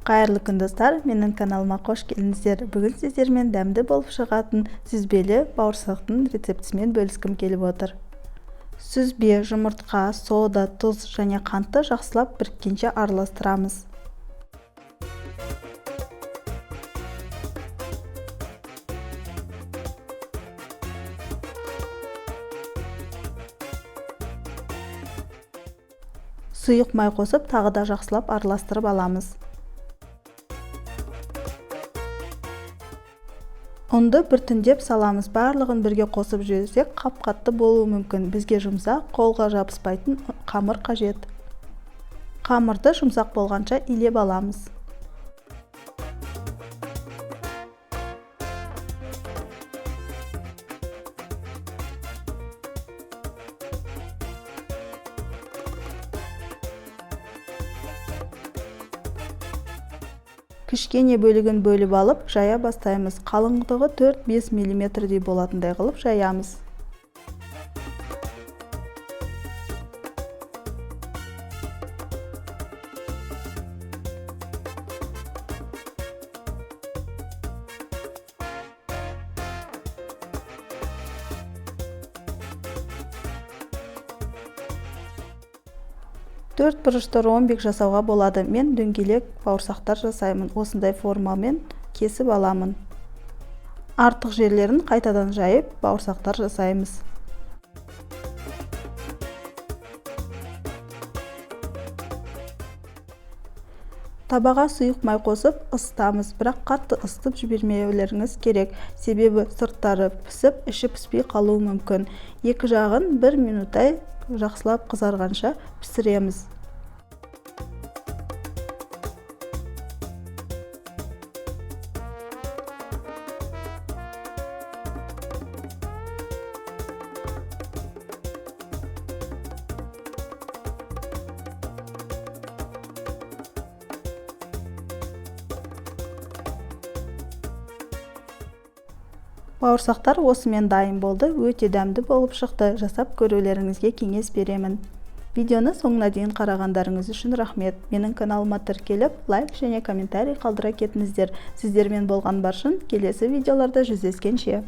Қайырлы күн, достар! Менің каналыма қош келдіңіздер. Бүгін сіздермен дәмді болып шығатын сүзбелі бауырсақтың рецептісімен бөліскім келіп отыр. Сүзбе, жұмыртқа, сода, тұз және қантты жақсылап біріккенше араластырамыз. Сұйық май қосып, тағы да жақсылап араластырып аламыз. Ұнды біртіндеп саламыз. Барлығын бірге қосып жіберсек, қап-қатты болуы мүмкін. Бізге жұмсақ, қолға жабыспайтын қамыр қажет. Қамырды жұмсақ болғанша илеп аламыз. Кішкене бөлігін бөліп алып, жая бастаймыз. Қалыңдығы 4-5 миллиметрдей болатындай қылып жаямыз. Төрт бұрышты ромбик жасауға болады. Мен дөңгелек бауырсақтар жасаймын. Осындай формамен кесіп аламын. Артық жерлерін қайтадан жайып, бауырсақтар жасаймыз. Табаға сұйық май қосып ысытамыз, бірақ қатты ысытып жібермеулеріңіз керек, себебі сырттары пісіп, іші піспей қалуы мүмкін. Екі жағын 1 минуттай жақсылап қызарғанша пісіреміз. Бауырсақтар осымен дайын болды, өте дәмді болып шықты. Жасап көрулеріңізге кеңес беремін. Видеоны соңына дейін қарағандарыңыз үшін рахмет. Менің каналыма тіркеліп, лайк және комментарий қалдыра кетіңіздер. Сіздермен болған Баршын, келесі видеоларда жүздескенше.